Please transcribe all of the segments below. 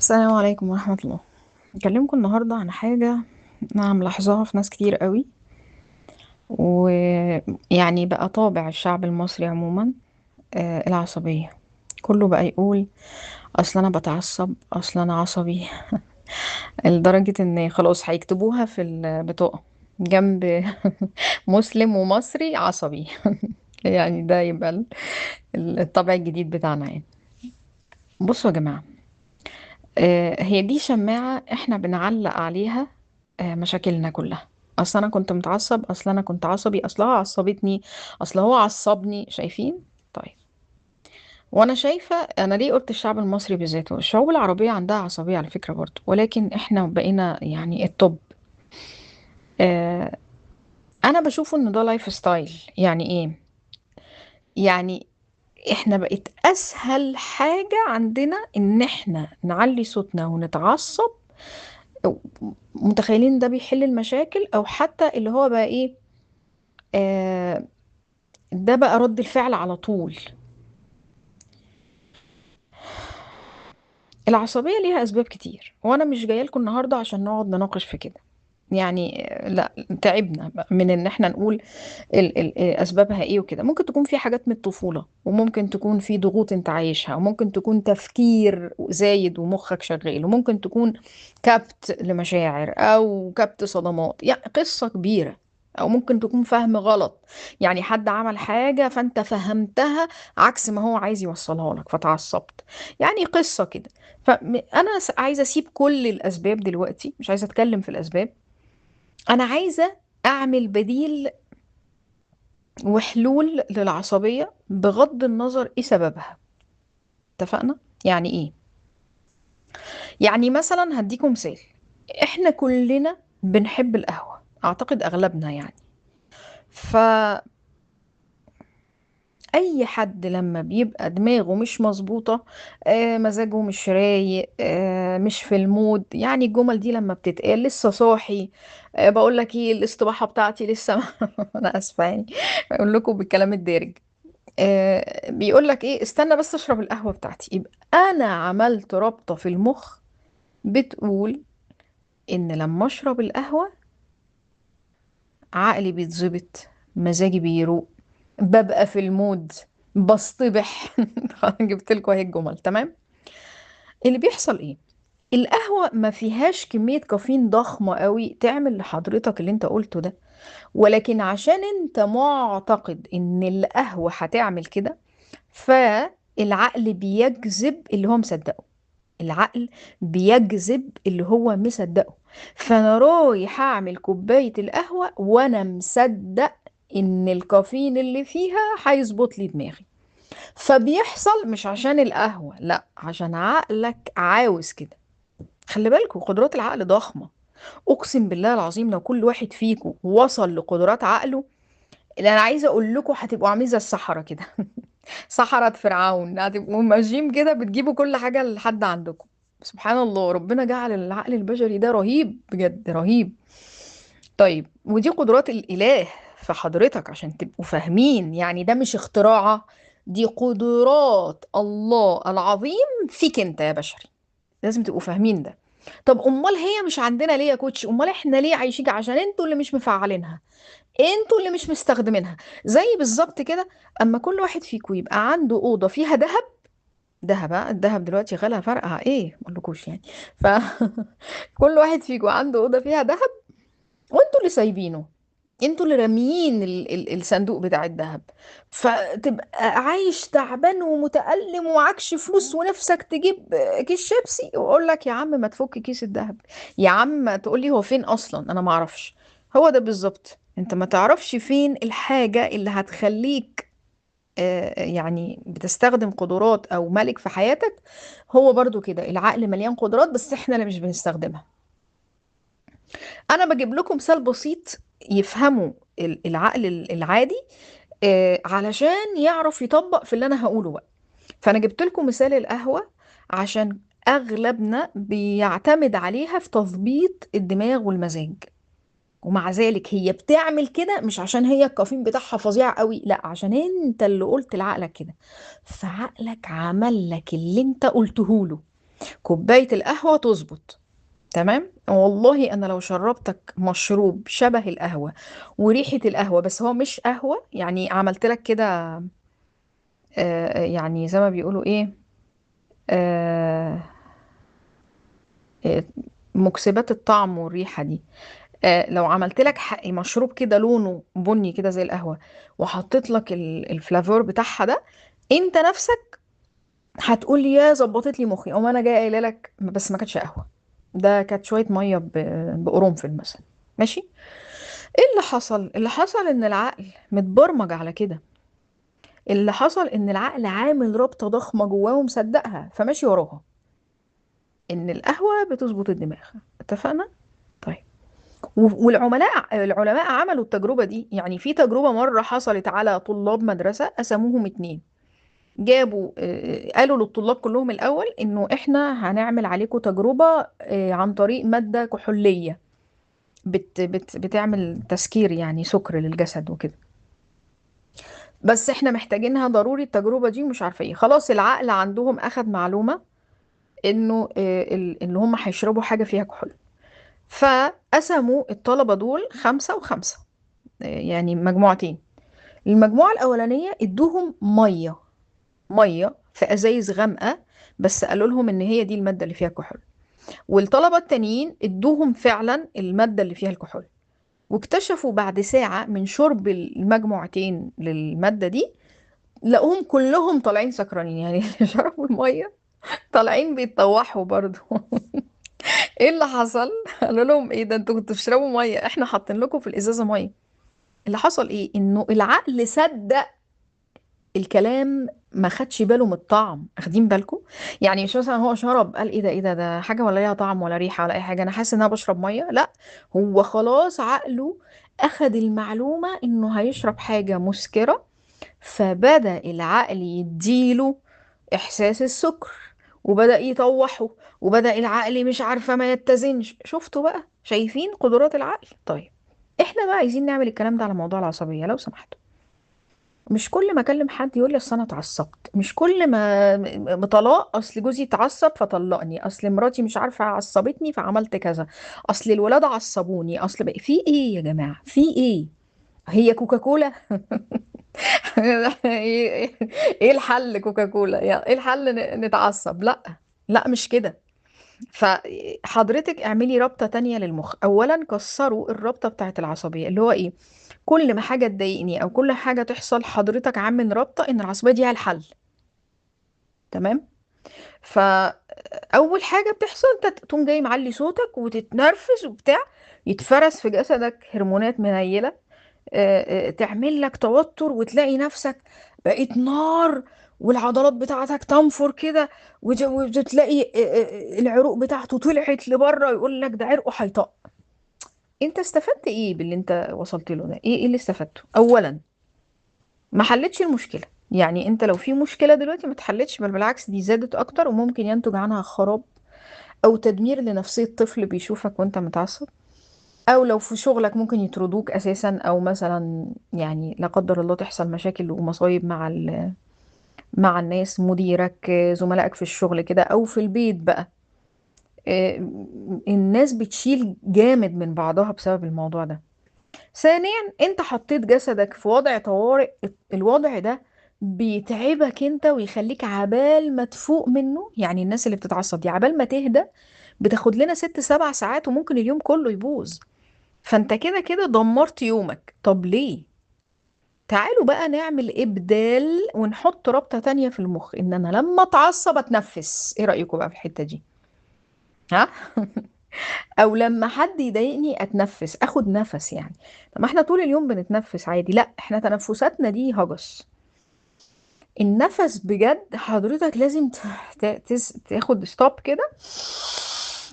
السلام عليكم ورحمة الله. هكلمكم النهاردة عن حاجة أنا ملاحظاها في ناس كتير قوي، ويعني بقى طابع الشعب المصري عموما، العصبية. كله بقى يقول أصل أنا بتعصب، أصل أنا عصبي، لدرجة إن خلاص هيكتبوها في البطاقة جنب مسلم ومصري عصبي. يعني ده يبقى الطبع الجديد بتاعنا. بصوا يا جماعة، هي دي شماعة احنا بنعلق عليها مشاكلنا كلها. اصل انا كنت متعصب، اصل انا كنت عصبي، اصلها عصبتني، اصل هو عصبني. شايفين؟ طيب، وانا شايفة انا ليه قلت الشعب المصري بالذات، الشعوب العربية عندها عصبية على فكرة برضو، ولكن احنا بقينا الطب. انا بشوف ان ده lifestyle. يعني ايه؟ يعني احنا بقت اسهل حاجة عندنا ان احنا نعلي صوتنا ونتعصب، متخيلين ده بيحل المشاكل، او حتى اللي هو بقى ايه، ده بقى رد الفعل على طول. العصبية ليها اسباب كتير، وانا مش جايه لكم النهاردة عشان نقعد نناقش في كده، لا، تعبنا من ان احنا نقول اسبابها ايه وكده. ممكن تكون في حاجات من الطفولة، وممكن تكون في ضغوط انت عايشها، وممكن تكون تفكير زايد ومخك شغال، وممكن تكون كبت لمشاعر او كبت صدمات، قصة كبيرة. او ممكن تكون فهم غلط، يعني حد عمل حاجة فانت فهمتها عكس ما هو عايز يوصلها لك فتعصبت، قصة كده. فانا عايزة اسيب كل الاسباب دلوقتي، مش عايزة اتكلم في الاسباب، انا عايزة اعمل بديل وحلول للعصبية بغض النظر ايه سببها. اتفقنا؟ يعني ايه؟ يعني مثلا هديكم مثال، احنا كلنا بنحب القهوة، اعتقد اغلبنا يعني. ف اي حد لما بيبقى دماغه مش مظبوطة، مزاجه مش رايق، مش في المود، الجمل دي لما بتتقال لسه صاحي، بقول لك ايه الاستباحة بتاعتي لسه انا اسفة بقول لكم بالكلام الدارج، بيقول لك ايه، استنى بس اشرب القهوة بتاعتي. يبقى انا عملت رابطة في المخ بتقول ان لما اشرب القهوة عقلي بيتظبط، مزاجي بيروق، ببقى في المود، بصطبح. جبت لكم اهي الجمل. تمام؟ اللي بيحصل ايه؟ القهوة ما فيهاش كمية كافيين ضخمة قوي تعمل لحضرتك اللي انت قلته ده، ولكن عشان انت معتقد ان القهوة هتعمل كده، فالعقل بيجذب اللي هو مصدقه، العقل بيجذب اللي هو مصدقه. فانا رايح اعمل كوباية القهوة وانا مصدق ان الكافيين اللي فيها هيظبط لي دماغي، فبيحصل مش عشان القهوة، لا، عشان عقلك عاوز كده. خلي بالكوا قدرات العقل ضخمة، اقسم بالله العظيم لو كل واحد فيكم وصل لقدرات عقله، اللي انا عايزة اقول لكم هتبقوا عاملين زي السحرة كده، سحرة فرعون، هتبقوا ماشيين كده بتجيبوا كل حاجة لحد عندكم. سبحان الله، ربنا جعل العقل البشري ده رهيب بجد، رهيب. ودي قدرات الإله في حضرتك عشان تبقوا فاهمين، ده مش اختراعة، دي قدرات الله العظيم فيك انت يا بشري، لازم تبقوا فاهمين ده. طب امال هي مش عندنا ليه يا كوتش؟ امال احنا ليه عايشين؟ عشان انتوا اللي مش مفعلينها، انتوا اللي مش مستخدمينها. زي بالظبط كده اما كل واحد فيكم يبقى عنده اوضه فيها ذهب، ذهب، ها؟ الذهب دلوقتي غلا فرقع ايه ما اقولكوش يعني. كل واحد فيكم عنده اوضه فيها ذهب، وانتوا اللي سايبينه، انتوا اللي راميين الصندوق بتاع الذهب، فتبقى عايش تعبان ومتألم ومعكش فلوس ونفسك تجيب كيس شيبسي، واقول لك يا عم ما تفك كيس الذهب، يا عم ما تقول لي هو فين اصلا، انا ما اعرفش. هو ده بالظبط، انت ما تعرفش فين الحاجة اللي هتخليك بتستخدم قدرات او ملك في حياتك. هو برضو كده العقل مليان قدرات، بس احنا اللي مش بنستخدمها. انا بجيب لكم مثال بسيط يفهموا العقل العادي، علشان يعرف يطبق في اللي انا هقوله بقى. فانا جبت لكم مثال القهوة عشان اغلبنا بيعتمد عليها في تظبيط الدماغ والمزاج، ومع ذلك هي بتعمل كده مش عشان هي الكافيين بتاعها فظيع قوي، لا، عشان انت اللي قلت لعقلك كده، فعقلك عمل لك اللي انت قلته له. كوباية القهوة تظبط. تمام؟ والله انا لو شربتك مشروب شبه القهوة وريحة القهوة، بس هو مش قهوة، يعني عملت لك كده، يعني زي ما بيقولوا ايه، آه، آه، مكسبات الطعم والريحة دي، لو عملت لك مشروب كده لونه بني كده زي القهوة، وحطيت لك الفلافور بتاعها ده، انت نفسك هتقول لي يا ظبطت لي مخي، اقوم انا جاية قايله لك بس ما كانتش قهوة، ده كانت شوية مية بقرنفل مثلا. ماشي؟ ايه اللي حصل؟ اللي حصل ان العقل متبرمج على كده، اللي حصل ان العقل عامل رابطة ضخمة جواه ومصدقها، فماشي وراها ان القهوة بتظبط الدماغ. اتفقنا؟ طيب، والعملاء، العلماء عملوا التجربة دي. يعني في تجربة مرة حصلت على طلاب مدرسة، قسموهم 2، قالوا للطلاب كلهم الأول إنه إحنا هنعمل عليكم تجربة، عن طريق مادة كحولية بتعمل تسكير، يعني سكر للجسد وكده، بس إحنا محتاجينها ضروري التجربة دي، مش عارفة إيه. خلاص العقل عندهم أخد معلومة إنه، إن هم هيشربوا حاجة فيها كحول، فقسموا الطلبة دول 5 و5، يعني مجموعتين. المجموعة الأولانية ادوهم مية في أزايز غامقة، بس قالوا لهم إن هي دي المادة اللي فيها كحول، والطلبة التانيين ادوهم فعلا المادة اللي فيها الكحول. واكتشفوا بعد ساعة من شرب المجموعتين للمادة دي، لقوهم كلهم طالعين سكرانين، يعني اللي شربوا المية طالعين بيتطوحوا برضو. ايه اللي حصل؟ قالوا لهم ايه ده، انتوا كنتوا بتشربوا مية، احنا حاطين لكم في الازازة مية. اللي حصل ايه؟ انه العقل صدق الكلام، ما خدش باله من الطعم. اخدين بالكم؟ يعني مش مثلا هو شرب قال ايه ده، ايه ده، ده حاجة ولا ليها طعم ولا ريحه ولا اي حاجة، انا حاسس ان انا بشرب مية. لا، هو خلاص عقله اخد المعلومة انه هيشرب حاجة مسكره، فبدا العقل يديله احساس السكر، وبدا يطوحه، وبدا العقل مش عارفه ما يتزنش. شفتوا بقى؟ شايفين قدرات العقل؟ طيب احنا بقى عايزين نعمل الكلام ده على موضوع العصبية لو سمحتوا. مش كل ما اكلم حد يقول لي اصل انا اتعصبت، مش كل ما طلاق اصل جوزي اتعصب فطلقني، اصل مراتي مش عارفه عصبتني فعملت كذا، اصل الولاد عصبوني، اصل بقى في ايه يا جماعة؟ في ايه؟ هي كوكاكولا؟ ايه الحل؟ كوكاكولا؟ يا ايه الحل؟ نتعصب؟ لا لا، مش كده. فحضرتك اعملي رابطة تانية للمخ. اولا كسروا الرابطة بتاعت العصبية، اللي هو ايه؟ كل ما حاجة تضايقني او كل حاجة تحصل حضرتك عامل رابطة ان العصبية دي هي الحل. تمام؟ فاول حاجة بتحصل انت تقوم جاي معلي صوتك وتتنرفز وبتاع، يتفرس في جسدك هرمونات منيلة، تعمل لك توتر، وتلاقي نفسك بقيت نار، والعضلات بتاعتك تنفر كده، وتلاقي العروق بتاعته طلعت لبره، يقول لك ده عرقه هيطق. انت استفدت ايه باللي انت وصلت له ده؟ ايه اللي استفدته؟ اولا ما حلتش المشكلة، يعني انت لو في مشكلة دلوقتي ما اتحلتش، بل بالعكس دي زادت اكتر، وممكن ينتج عنها خراب او تدمير لنفسيه طفل بيشوفك وانت متعصب، او لو في شغلك ممكن يطردوك اساسا، او مثلا لا قدر الله تحصل مشاكل ومصايب مع الناس، مديرك، زملائك في الشغل كده، او في البيت بقى. الناس بتشيل جامد من بعضها بسبب الموضوع ده. ثانيا انت حطيت جسدك في وضع طوارئ، الوضع ده بيتعبك انت ويخليك عبال ما تفوق منه. يعني الناس اللي بتتعصب دي عبال ما تهدى بتاخد لنا 6-7 ساعات، وممكن اليوم كله يبوظ. فانت كده كده دمرت يومك. طب ليه؟ تعالوا بقى نعمل إبدال ونحط رابطة تانية في المخ، إن أنا لما أتعصب أتنفس. إيه رأيكم بقى في الحتة دي؟ ها؟ أو لما حد يضايقني أتنفس، أخد نفس يعني. طب ما إحنا طول اليوم بنتنفس عادي. لا، إحنا تنفساتنا دي هجس. النفس بجد حضرتك لازم تاخد ستوب كده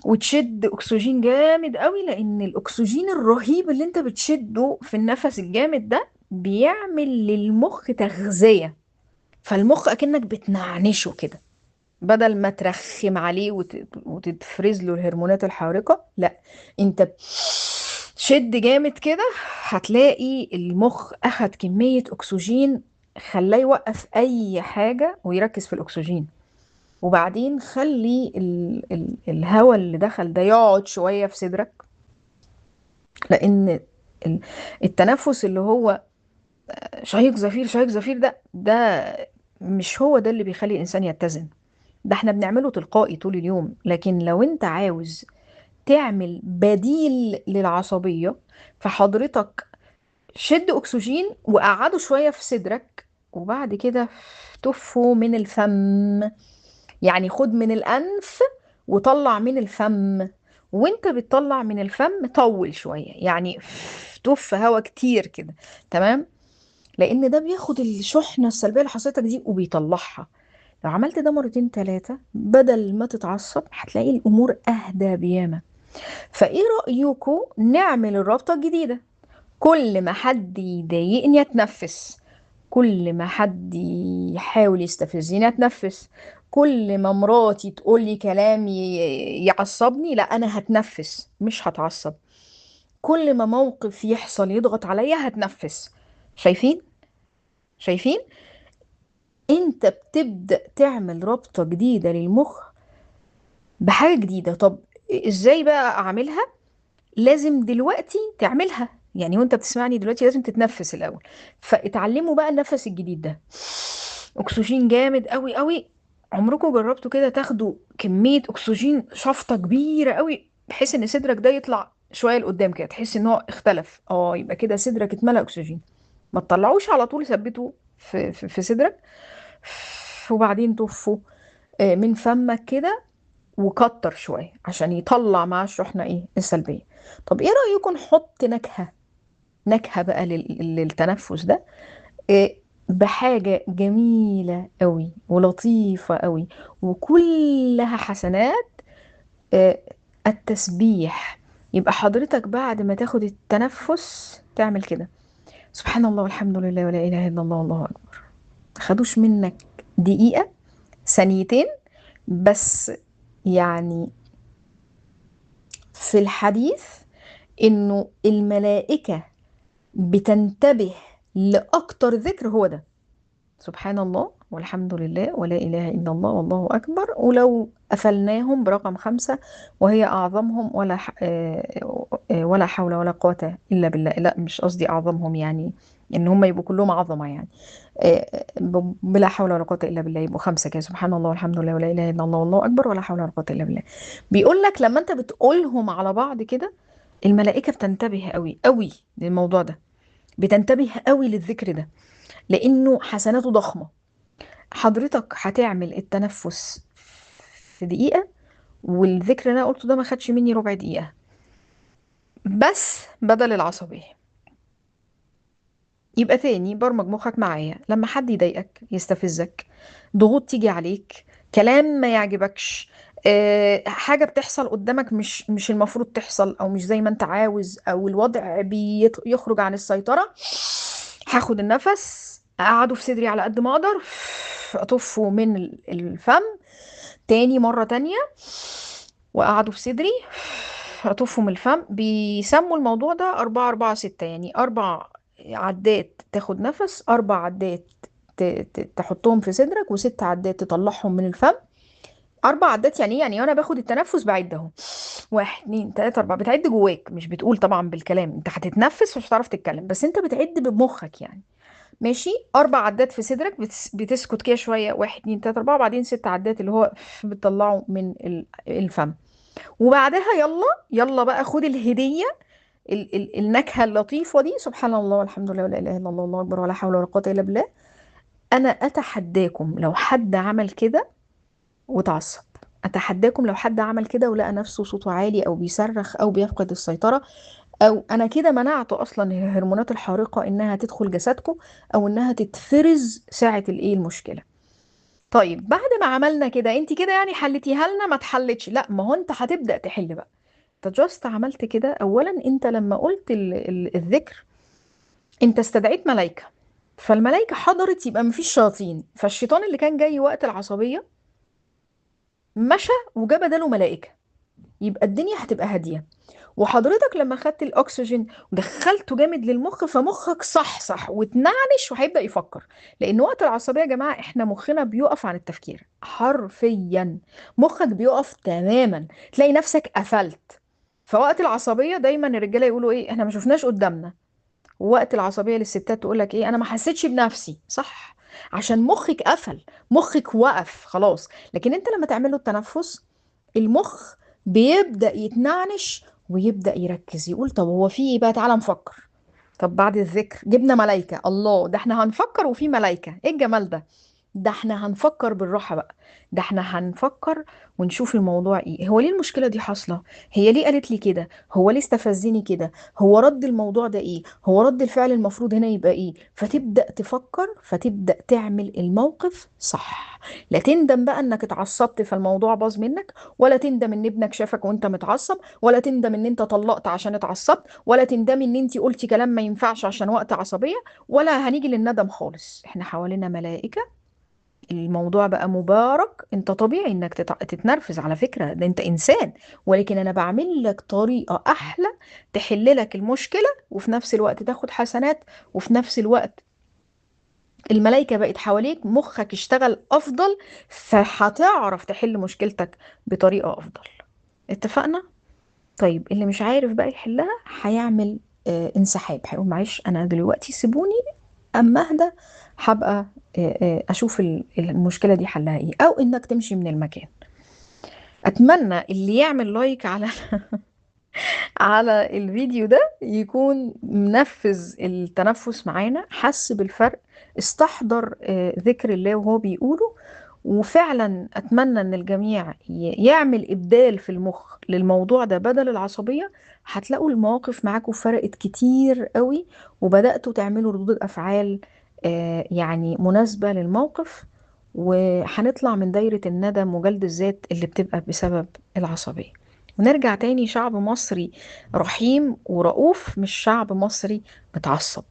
وتشد أكسجين جامد قوي، لأن الأكسجين الرهيب اللي أنت بتشده في النفس الجامد ده بيعمل للمخ تغذية، فالمخ أكنك بتنعنشه كده، بدل ما ترخم عليه وتتفرز له الهرمونات الحارقة، لا انت شد جامد كده، هتلاقي المخ أخد كمية أكسجين خلاه يوقف أي حاجة ويركز في الأكسجين. وبعدين خلي الهواء اللي دخل ده يقعد شوية في صدرك، لأن التنفس اللي هو شهيق زفير شهيق زفير ده مش هو ده اللي بيخلي الإنسان يتزن، ده احنا بنعمله تلقائي طول اليوم. لكن لو انت عاوز تعمل بديل للعصبية، فحضرتك شد أكسجين وقعده شوية في صدرك، وبعد كده تفه من الفم. يعني خد من الأنف وطلع من الفم، وانت بتطلع من الفم طول شوية، يعني تف هوا كتير كده، تمام؟ لأن ده بياخد الشحنة السلبية اللي حصلتك دي وبيطلعها. لو عملت ده مرتين تلاتة بدل ما تتعصب هتلاقي الأمور أهدى بياما. فإيه رأيكم نعمل الرابطة الجديدة؟ كل ما حد يضايقني أتنفس، كل ما حد يحاول يستفزني أتنفس، كل ما مراتي تقول لي كلام يعصبني، لا أنا هتنفس مش هتعصب، كل ما موقف يحصل يضغط عليا هتنفس. شايفين؟ شايفين؟ انت بتبدأ تعمل رابطة جديدة للمخ بحاجة جديدة. طب ازاي بقى اعملها؟ لازم دلوقتي تعملها، يعني وانت بتسمعني دلوقتي لازم تتنفس الاول. فاتعلموا بقى النفس الجديد ده، اكسجين جامد قوي قوي. عمركم جربتوا كده تاخدوا كمية اكسجين شفطة كبيرة قوي بحيث ان صدرك ده يطلع شوية لقدام كده، تحس ان هو اختلف؟ يبقى كده صدرك اتملى اكسجين. ما تطلعوش على طول، ثبته في صدرك، وبعدين تفه من فمك كده، وكتر شوية عشان يطلع مع الشحنة السلبية. طب ايه رأيكم نحط نكهة بقى للتنفس ده، بحاجة جميلة قوي ولطيفة قوي وكلها حسنات، التسبيح. يبقى حضرتك بعد ما تاخد التنفس تعمل كده، سبحان الله والحمد لله ولا إله إلا الله والله أكبر. خدوش منك دقيقة ثانيتين بس. في الحديث إنه الملائكة بتنتبه لأكتر ذكر هو ده، سبحان الله والحمد لله ولا إله إلا الله والله أكبر. ولو قفلناهم برقم 5 وهي أعظمهم، ولا حول ولا قوة إلا بالله. لا مش قصدي أعظمهم، يعني إن هم يبقوا كلهم عظمة، بلا حول ولا قوة إلا بالله، يبقوا 5 كده، سبحان الله والحمد لله ولا إله إلا الله والله أكبر ولا حول ولا قوة إلا بالله. بيقول لك لما أنت بتقولهم على بعض كده الملائكة بتنتبه قوي قوي للموضوع ده، بتنتبه قوي للذكر ده، لأنه حسناته ضخمة. حضرتك هتعمل التنفس في دقيقة، والذكر اللي أنا قلته ده ما خدش مني ربع دقيقة بس، بدل العصبية. يبقى تاني برمج مخك معايا، لما حد يضايقك يستفزك، ضغوط تيجي عليك، كلام ما يعجبكش، حاجة بتحصل قدامك مش المفروض تحصل، أو مش زي ما انت عاوز، أو الوضع يخرج عن السيطرة، هاخد النفس أقعده في صدري على قد ما أقدر، أطفه من الفم تاني مرة تانية، وأقعده في صدري أطفه من الفم. بيسموا الموضوع ده 4 4 6، يعني 4 عدات تاخد نفس، 4 عدات تحطهم في صدرك، وست عدات تطلعهم من الفم. 4 عدات يعني ايه؟ يعني انا باخد التنفس بعد اهو، 1 2 3 4، بتعد جواك، مش بتقول طبعا بالكلام، انت هتتنفس مش هتعرف تتكلم، بس انت بتعد بمخك يعني، ماشي. 4 عدات في صدرك، بتسكت كده شويه، 1 2 3 4، وبعدين 6 عدات اللي هو بتطلعه من الفم. وبعدها يلا بقى خد الهديه، النكهه اللطيفه دي، سبحان الله والحمد لله ولا اله الا الله والله اكبر ولا حول ولا قوه الا بالله. انا اتحداكم لو حد عمل كده وتعصب، اتحداكم لو حد عمل كده ولقى نفسه صوته عالي او بيصرخ او بيفقد السيطره، او انا كده منعت اصلا الهرمونات الحارقه انها تدخل جسدكم او انها تتفرز ساعه الايه المشكله. طيب بعد ما عملنا كده، انت كده يعني حلتيها لنا؟ ما اتحلتش. لا، ما هو انت هتبدا تحل بقى. انت جاست عملت كده. اولا انت لما قلت الذكر انت استدعيت ملائكه، فالملائكه حضرت، يبقى مفيش شياطين. فالشيطان اللي كان جاي وقت العصبيه مشى وجاب بداله ملائكه. يبقى الدنيا هتبقى هادية. وحضرتك لما خدت الاكسجين ودخلته جامد للمخ، فمخك صح واتنعنش وهيبدا يفكر. لان وقت العصبية يا جماعة احنا مخنا بيقف عن التفكير حرفيا، مخك بيقف تماما، تلاقي نفسك قفلت. فوقت العصبية دايما الرجالة يقولوا ايه، احنا ما شفناش قدامنا. ووقت العصبية للستات تقول لك ايه، انا ما حسيتش بنفسي. صح، عشان مخك قفل، مخك وقف خلاص. لكن انت لما تعمله التنفس، المخ بيبدا يتنعنش ويبدأ يركز، يقول طب هو في ايه بقى، تعالى نفكر. طب بعد الذكر جبنا ملايكة، الله، ده احنا هنفكر وفي ملايكة، ايه الجمال ده، ده احنا هنفكر بالراحة بقى، ده احنا هنفكر ونشوف الموضوع ايه، هو ليه المشكلة دي حاصلة، هي ليه قالت لي كده، هو ليه استفزني كده، هو رد الموضوع ده ايه، هو رد الفعل المفروض هنا يبقى ايه. فتبدأ تفكر، فتبدأ تعمل الموقف صح. لا تندم بقى انك اتعصبت فالموضوع باظ منك، ولا تندم ان ابنك شافك وانت متعصب، ولا تندم ان انت طلقت عشان اتعصبت، ولا تندمي ان انت قلتي كلام ما ينفعش عشان وقت عصبية، ولا هنيجي للندم خالص. احنا حوالينا ملائكة، الموضوع بقى مبارك. انت طبيعي انك تتنرفز على فكرة، ده انت انسان، ولكن انا بعمل لك طريقة احلى تحل لك المشكلة، وفي نفس الوقت تاخد حسنات، وفي نفس الوقت الملائكة بقت حواليك، مخك اشتغل افضل، فهتعرف تحل مشكلتك بطريقة افضل. اتفقنا؟ طيب اللي مش عارف بقى يحلها هيعمل انسحاب، هيقول معلش انا دلوقتي سيبوني اما اهدى هبقى اشوف المشكلة دي حلها ايه، او انك تمشي من المكان. اتمنى اللي يعمل like على الفيديو ده يكون منفذ التنفس معانا، حس بالفرق، استحضر ذكر الله وهو بيقوله. وفعلا اتمنى ان الجميع يعمل ابدال في المخ للموضوع ده بدل العصبية. هتلاقوا المواقف معاكم فرقت كتير قوي، وبدأتوا تعملوا ردود افعال مناسبة للموقف، وهنطلع من دايرة الندم وجلد الذات اللي بتبقى بسبب العصبية، ونرجع تاني شعب مصري رحيم ورؤوف، مش شعب مصري متعصب.